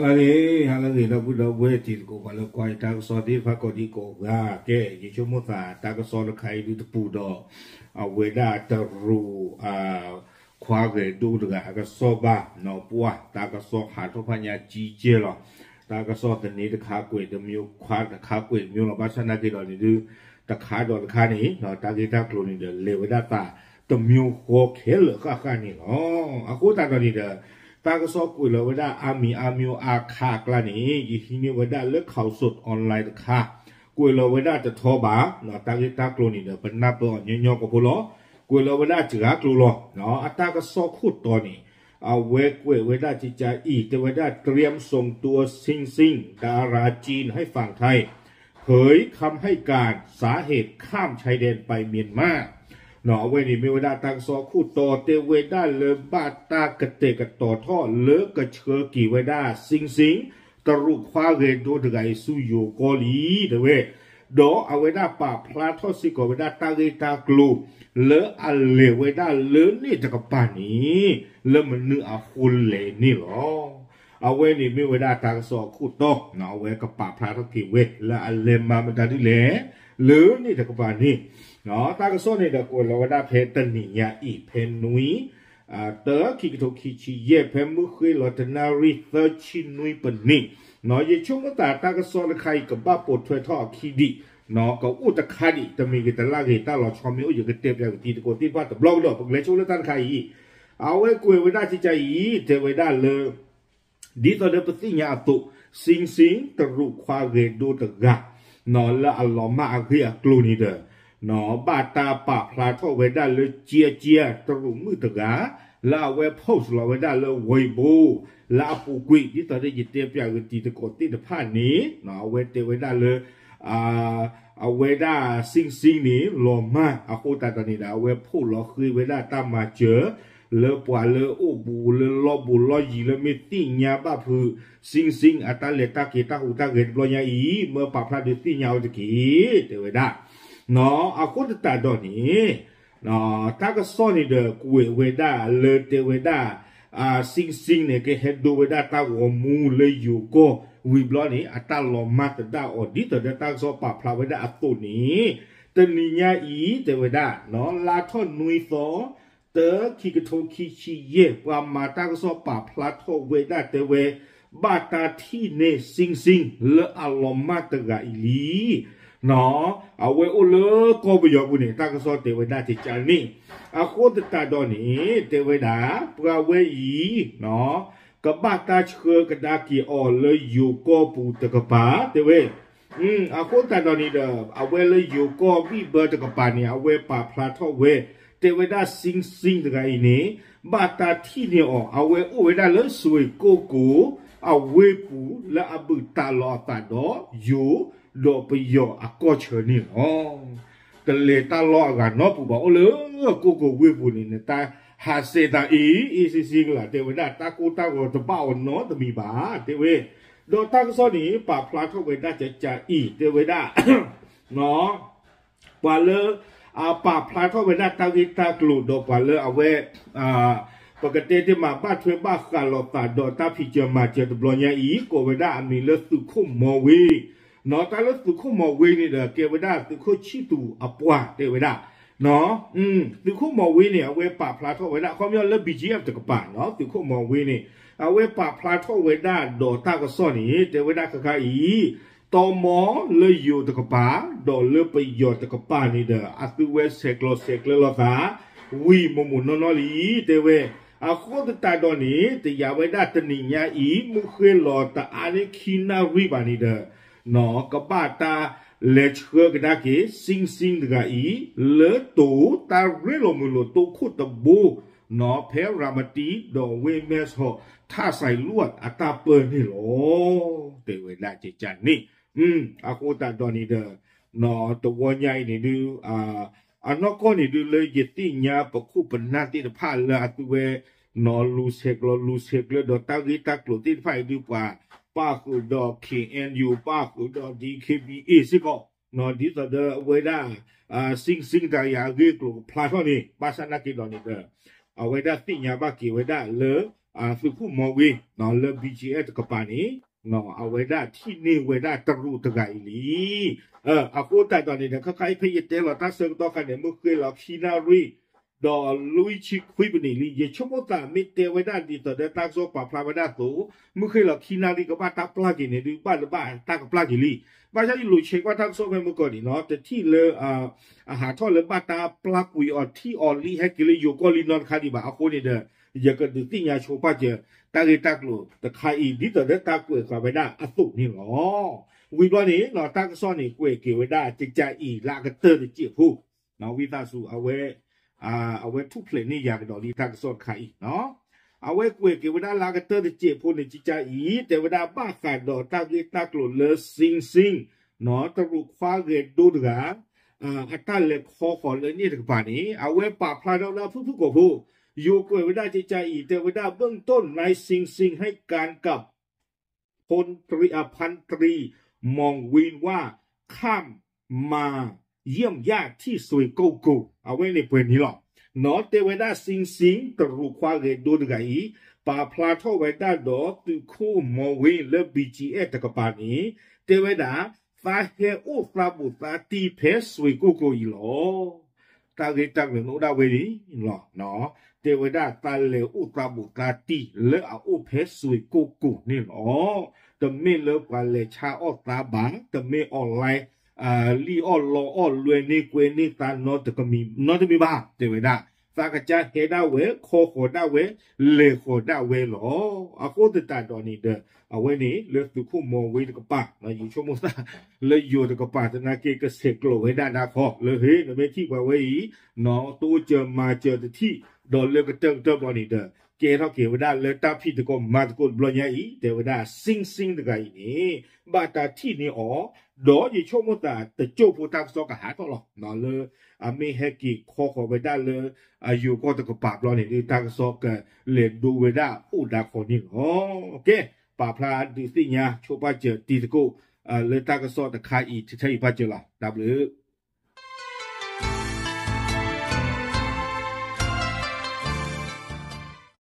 အန့ၣ် ဟါလၢအဂ့ၤ ဒီပုၢ်ဒီဝဲၢ်တံၤသကိး ပှၤလၢကွၢ်ယတၢ်ကစီၣ်သ့ၣ်တဖၣ်ကိးဒံကိးဂၤ ကဲ ယဆိကမိၣ်သးတၢ်ကစီၣ်တခါအံၤဒုတပူၤဒီး အဝဲဒၣ်တရူး ခွါဂဲၤဒိတဂၤအကစီၣ်ဘၣ် ပှၢ်တၢ်ကစီၣ်ဟးထီၣ်ဖးညါကံကဲလီၤ. တၢ်ကစီၣ်သန့တခါကွဲးတမျိုး ခွါတခါကွဲးတမျိုးလီၤ. ဘၣ်ဆၣ်နာ်က့ဒီးန့ၣ်ဒု တခါဒီးတခါန့ၣ် တၢ်ဂ့ၢ်တၢ်ကျိၤန့ၣ်ဒီး လဲၤဝဲဒၣ်သးတမျိုးဃီခဲလၢာ်ဃၣ်ဃၣ်န့ၣ်လီၤ. အဃိသတးဒီးန့ၣ်ဒီး တၢ်ကစီၣ်ကွဲးလီၤဝဲဒၣ်အါမံၤအါမံၤအါခါအကျါန့ၣ် ယဟံးန့ၢ်ဝဲဒၣ်လၢ ข่าวสดออนไลน์ တခါ ကွဲးလီၤဝဲဒၣ်တထီဘၣ် တၢ်ဂ့ၢ်တၢ်ကျိၤန့ၣ်ဒီး ပနၢ်ပၢၢ်အီၤညီညီကဖိလီၤ. ကွဲးလီၤဝဲဒၣ်စှၤကျိၤလီၤ. အတၢ်ကစီၣ်ခိၣ်တီန့ၣ် အဝဲကွဲးဝဲဒၣ်ကကါအံၤ တဲဝဲဒၣ် เตรียมส่งตัว ซิงซิง ดาราจีน ให้ฝั่งไทย เผยคำให้การ สาเหตุข้ามชายแดนไปเมียนมา အဝဲန့ၣ်မ့ၢ်ဝဲဒၣ်တၢ်ကစီၣ်ခိၣ်တီ တဲဝဲဒၣ်လၢဘၣ်တၢ်ကတဲာ်ကတီၤထီၣ်လၢကဆှၢက့ၤဝဲဒၣ် ซิงซิง တရူးခွါဂဲၤဒိတဂၤအံၤဆူယိၤကီၢ်လံ တဲဝဲ ဒီးအဝဲဒၣ်ပာ်ဖျါထီၣ်စ့ၢ်ကီးဝဲဒၣ်တၢ်ဂ့ၢ်တၢ်ကျိၤ လၢအလဲၤဝဲဒၣ်လၢန့ၣ်တကပၤန့ၣ် လၢမနုၤအဃိလဲၣ်န့ၣ်လီၤ. အဝဲန့ၣ်မ့ၢ်ဝဲဒၣ်တၢ်ကစီၣ်အခိၣ်တီ အဝဲကပာ်ဖျါထီၣ်က့ၤဝဲ လၢအလဲၤမၤမတၤဒ်လဲၣ် လၢန့ၣ်တကပၤန့ၣ် တၢ်ကစီၣ်န့ၣ်ဒီးကွဲးလီၤဝဲဒၣ်ဖဲတနံၤညါအံၤ ဖဲနွံ တၢ ခံကထိခံဆံယဲၢ် ဖဲမုၢ်ဃ့လီၤတနၣ်ရံၣ်သၢဆံနွံပနံး ယဆိကမိၣ်သးတၢ်ကစီၣ်တခါအံၤ ကဘၣ်ပိာ်ထွဲထီၣ်အခံဒံး ကအိၣ်တခါဒံး တမံၤဂ့ၤတလၢ်ဂ့ၤ တၢ်လီၤဆီမ့ၢ်အိၣ် ယကတဲပၠးက့ၤတံၤသကိးသ့ၣ်တဖၣ်တဘျီကဒီး ပကလဲၤဆိလၢတၢ်တခါအံၤ အဝဲကွဲးဝဲဒၣ်ကကါအံၤ တဲဝဲဒၣ်လၢ ဒ်သိးဒီးပသ့ၣ်ညါအသိး ซิงซิง တရူးခွါဂဲၤဒိတဂၤ လၢအလီၤမၢ်အဂ့ၢ်အကျိၤန့ၣ်ဒီး ဘၣ်တၢ်ပာ်ဖျါထီၣ်ဝဲဒၣ်လၢကၠံကၠံ တရူးမုၣ်တဂၤ လၢအဝဲ post လီၤဝဲဒၣ်လၢ Weibo လၢအပူၤကွံာ် ဒ်သိးဒီးယတဲပၠးက့ၤတံၤသကိးသ့ၣ်တဖၣ်န့ၣ် အဝဲတဲဝဲဒၣ်လၢ အဝဲဒၣ် ซิงซิง န့ၣ် လီၤမၢ်အဃိသတးဒီးန့ၣ်ဒီး အဝဲဖီၣ်လီၤဃ့ဝဲဒၣ်တၢ်မၤစၢၤ လၢပှၤလၢအိၣ်ဘူးလၢလီၢ်ဘူးလီၢ်ယံၤလၢမ့ၢ်သ့ၣ်ညါဘၣ်ဖုး ซิงซิง အတၢ်လဲၤတၢ်က့ၤတၢ်ဟူးတၢ်ဂဲၤတဘျီညါအံၤ မၢပာ်ဖျါဒုးသ့ၣ်ညါအီၤတက့ၢ် တဲဝဲဒၣ် အဃိသတးဒီးန့ၣ် တၢ်ကစီၣ်န့ၣ်ဒီးကွဲးဝဲဒၣ်လၢတဲဝဲဒၣ် ซิงซิง န့ၣ် ကဟဲဒိဝဲဒၣ်တၢ်ဂီၤမူလၢယိၤကီၢ်ဝံၤဘျီန့ၣ် အတၢ်လီၤမၢ်သဒၣ်အီၤ ဒ်သိးဒီးတၢ်ကစီၣ်ပာ်ဖျါဝဲဒၣ်အသိးန့ၣ် တနံၤညါအံၤ တဲဝဲဒၣ် လါထီၣ်နွံသီ တၢ ခံကထိခံဆံယဲၢ် ပှၤမၤတၢ်ကစီၣ်ပာ်ဖျါထီၣ်ဝဲဒၣ်တဲဝဲ ဘၣ်တၢ်ထံၣ်န့ၢ် ซิงซิง လၢအလီၤမၢ်တဂၤအံၤလံ အဝဲအိၣ်လၢကီၢ်ပယီၤပူၤန့ၣ် တၢ်ကစီၣ်တဲဝဲဒၣ်ကကါန့ၣ် အဃိသတးဒီးန့ၣ် တဲဝဲဒၣ် ပှၤဝဲအံၤ ကဘၣ်တၢ်ဆှၢကဒါက့ၤအီၤလၢယိၤကီၢ်ပူၤတကပၤ တဲဝဲ အဃိသတးဒီးန့ၣ်ဒီး အဝဲလၢယိၤကီၢ်ဘံၣ်ဘၢတကပၤန့ၣ် အဝဲပာ်ဖျါထီၣ်ဝဲ တဲဝဲဒၣ် ซิงซิง တဂၤအံၤန့ၣ် ဘၣ်တၢ်ထံၣ်န့ၢ်အီၤ အဝဲအိၣ်ဝဲဒၣ်လၢစွ့ၢ်ကိၢ်ကိၢ် အဝ့ၢ်ပူၤလၢအဘုးတၢ်လီၤအသးဒီးယိၤ ဒီးပယီၤအကီၢ်ဆၢန့ၣ်လီၤ. တလဲၤတၢ်လီၢ်အဂၤနီတပူၤဘၣ် အိၣ်လၢကိၢ်ကိၢ်ဝ့ၢ်ပူၤန့ၣ် နတၢ်ဟးဆှဲးတၢ်အ့ၣ်အ့ၣ်ဆ့ဆ့ကလာ် တဲဝဲဒၣ် တၢ်ကိၢ်တၢ်ဂီၤတဘၣ်အီၤနီတမံၤဘၣ် တဲဝဲ ဒီးတၢ်ကစီၣ်န့ၣ် ပာ်ဖျါထီၣ်ဝဲဒၣ်ကကါအံၤ တဲဝဲဒၣ် ပှၤလၢ အပာ်ဖျါထီၣ်ဝဲဒၣ်တၢ်ဂ့ၢ်တၢ်ကျိၤ ဒီးပှၤလၢအဝဲ ပကတဲတ့ၢ်မး ဘၣ်ထွဲဘၣ်ဃးလိာ်သးဒီးတၢ်ဖံးစၢၤမၤစၢၤတဘျီညါအံၤ ကိးဝဲဒၣ်အမံၤလၢသုးခိၣ်မီၤဝ့ တၢ်လၢသုးခိၣ်မီၤဝ့န့ၣ်ဒီး ကဲဝဲဒၣ်သုးခိၣ်ဆံၣ်သူးအပှၤတဲဝဲဒၣ် သုးခိၣ်မီၤဝ့န့ၣ် အဝဲပာ်ဖျါထီၣ်ဝဲဒၣ် ခီပညီလၢ ဘီၣ်ကၠံၣ်အ့ၣ် တကပၤ သုးခိၣ်မီၤဝ့န့ၣ် အဝဲပာ်ဖျါထီၣ်ဝဲဒၣ်ဒီးတၢ်ကစီၣ်န့ၣ် တဲဝဲဒၣ်ခဲခါအံၤ တီမီလၢယိၤတကပၤ ဒီးလၢပယီၤတကပၤန့ၣ်ဒီး အသုဝဲဆဲးကျိးဆဲးကျၢလိာ်သး ဝံၤမိၢ်မိၢ်နီၢ်နီၢ်လံ တဲဝဲ အဃိသတးဒီးန့ၣ် တယာ်ဝဲဒၣ်တနံၤညါအံၤ မုၢ်ဃ့လီၤတအါန့ၢ်ခံနၣ်ရံၣ်ဘၣ်န့ၣ်ဒီး ကဘၣ်တၢ်လဲၤဆှၢကဒါက့ၤ ซิงซิง တဂၤအံၤ လၢတိၤတၢ်ရ့လိာ်မုာ်လိာ်တိခိၣ်တဘိ ဖဲရၤမတံ ဒီးဝ့ၢ်မဲၢ်ဆီး ထၣ်စဲးလွံၢ်အတၢ်ပၢန့ၣ်လီၤ. တဲဝဲဒၣ်ကကါန့ၣ် အဃိသတးဒီးန့ၣ်ဒီး တဝီညါအံၤန့ၣ်ဒုး အနီၢ်ကီၢ်န့ၣ်ဒုးလၢယသ့ၣ်ညါပခိၣ်ပနၢ်သ့ၣ်တဖၣ်လၢအသုဝဲ လူၤဆဲးကျိးလူၤဆဲးကျၢဒီးတၢ်ဂ့ၢ်တၢ်ကျိၤသ့ၣ်တဖၣ်အံၤဒုးပှၤ ပၣ်ဃုာ်ဒီး ခ့ၣ်အဲၣ်ယူၣ် ပၣ်ဃုာ်ဒီး ဒံၣ်ခ့ၣ်ဘံၣ်အ့ၣ် စ့ၢ်ကီး ဒ်သိးဒီးအဝဲဒၣ် ซิงซิง တဂၤအံၤအဂ့ၢ်အကျိၤကဖျါထီၣ်န့ၣ် ဘၣ်ဆၣ်နာ်က့ဒီးန့ၣ်ဒီး အဝဲဒၣ်သ့ၣ်ညါဘၣ်က့ၤဝဲဒၣ်လၢ သုးခိၣ်မီၤဝ့ လၢ ဘံၣ်ကၠံၣ်အဲၣ် တကပၤန့ၣ် အဝဲဒၣ်ထံၣ်န့ၢ်ဝဲဒၣ်တရူးတဂၤအံၤလံ. အဃိသတးဒီးန့ၣ်ဒီး ခဲခါအံၤဖဲယတဲလီၤ တၢ်ဆၢကတီၢ်ခါန့ၣ် မုၢ်ဃ့လီၤခံနၣ်ရံၣ် ဒီးလွံၢ်ဆံခွံပနံးလံ. ယဆိကမိၣ်သးမ့ၢ်တဲဝဲဒၣ်ဒ်သိးဒီးတၢ်ကစီၣ်ပာ်ဖျါဝဲဒၣ်အသိး, မုၢ်ဃ့လီၤခံနၣ်ရံၣ်ကဘၣ်တၢ်ပျၢ်က့ၤန့ၣ်ဒုး ဘၣ်တဘၣ်တၢ်ကပျၢ်က့ၤလံ. ဘၣ်ဆၣ်ယလူၤဆဲးကွၢ်တၢ်ကစီၣ်ဖဲမုၢ်ကီၢ်န့ၣ်နီၤ တထံၣ်လၢ အဟးထီၣ်လၢဘၣ်တၢ်ပျၢ်ကွံာ်အီၤထံၣ်အီၤလံဟဲက့ၤလၢယိၤကီၢ်လံနီတခါဒံးဘၣ်. အဃိန့ၣ်ဒီး ယကဒုးသ့ၣ်ညါဆိပာ်စၢၤ တၢ်ဂ့ၢ်တၢ်ကျိၤတခါအံၤ ဒ်သိးဒီးတၢ်ကွဲးဃာ်ဝဲဒၣ်အသိးန့ၣ်လီၤ. ဝံၤဘျီန့ၣ် တၢ်ကစီၣ်န့ၣ် ကွဲးက့ၤဝဲဒၣ်ကကၢအံၤလၢအကတၢၢ်တစဲးဖိ ဝံသးစူၤ အဝဲထူၣ်ဖျဲးန့ၢ်ယၤကဒီးလံတၢ်ကစီၣ်တခါအံၤ. အဝဲကွဲးက့ၤဝဲဒၣ်လၢအကတၢၢ်တစဲးဖိန့ၣ် ကကၢအံၤ တဲဝဲဒၣ်ဘၣ်ဃးဒီးတၢ်ဂ့ၢ်တၢ်ကျိၤလၢ Sing Sing တရူးခွါဂဲၤဒိတဂၤ အတၢ်လဲၤခီဃီၤလၢန့ၣ်တကပၤန့ၣ် အဝဲပာ်ဖျါထီၣ်ဝဲဒၣ်ဖုၣ်ဖုၣ်ကိာ်ဖိ ယိၤကွဲးဝဲဒၣ်ကကၢအံၤ တဲဝဲဒၣ် เบื้องต้น นาย Sing Sing ให้การกับ พลตรี อ่า พันตรี มองวิน ว่า ข้ามมาเยี่ยมญาติที่ สวยโกโก အဝဲန့ၣ်ပှဲၤန့ၣ်လီၤ. နီၢ်တဲဝဲဒၣ် Sing Sing တရူးခွါဂဲၤဒိတဂၤအံၤ ပာ်ဖျါထီၣ်ဝဲဒၣ်ဒီးသုးခိၣ်မီၤဝ့လၢ ဘံၣ်ကၠံၣ်အဲၣ် တကပၤန့ၣ် တဲဝဲဒၣ် သးဟဲအိၣ်သးဘူးသးတံၢ်ဖဲ စွ့ၣ်ကိၢ်ကိၢ်အံၤလီၤ. တၢ်ဂ့ၢ်တၢ်ကျိၤန့ၣ်အိၣ်ဒၣ်ဝဲန့ၣ်လီၤ. တဲဝဲဒၣ်သးလဲၤအိၣ်သးဘူးသးတံၢ်လၢအအိၣ်ဖဲ စွ့ၣ်ကိၢ်ကိၢ်န့ၣ်လီၤ. တမ့ၢ်လၢပှၤလဲၤဆါအီၣ်သးဘၣ်, တမ့ၢ် online လံၣ်အီၣ်လီအီၣ်လွဲန့ၢ်ကွဲန့ၢ်သးနီတမံၤဘၣ် တဲဝဲဒၣ်. သးကစၢ်ဟဲဒၣ်ဝဲ ခီဃီၤဒၣ်ဝဲ လဲၤဃီၤဒၣ်ဝဲလီၤ. အဃိသတးဒီးန့ၣ်ဒီး အဝဲန့ၣ်လၢသုးခိၣ်မီၤဝ့တကပၤ ယဆိကမိၣ်သး လၢယိၤတကပၤသနာ်က့ ကဆဲးကျိးဝဲဒၣ်ဒၣ်ခီ လၢဟ့ၣ် နမ့ၢ်ထံၣ်ပှၤဝဲအံၤ တအိၣ်စၢၤမၤစၢၤတထံၣ် ဒီးလၢကတၢၢ်ကတၢၢ်ဘျီန့ၣ်ဒီး ကဲထီၣ်က့ၤဝဲဒၣ်လၢတၢ်ဖံးသကိးမၤသကိးတဘျီညါအံၤ တဲဝဲဒၣ် Sing Sing တဂၤအံၤန့ၣ် ဘၣ်တၢ်ထံၣ်န့ၢ်အီၤ ဒီးယဆိကမိၣ်သးတစိၢ်ဖိတၢ်ကစီၣ်ကဟးထီၣ်လီၤ လၢ အမ့ၢ်ဟဲက့ၤခီဃီၤဝဲဒၣ်လၢ အယိၤကီၢ်တကပၤဘျီန့ၣ်ဒီး တၢ်ကစီၣ်ကလဲၤဒိဝဲဒၣ်အိၣ်ဒၣ်ခီန့ၣ်လီၤ. ကဲ ပာ်ဖျါဒုးသ့ၣ်ညါဆိပာ်စၢၤတံၤသကိး လၢတၢ်ကစီၣ်တခါအံၤ ထဲထဲအံၤပာ်စၢၤလီၤ. တၢ်ဘျုး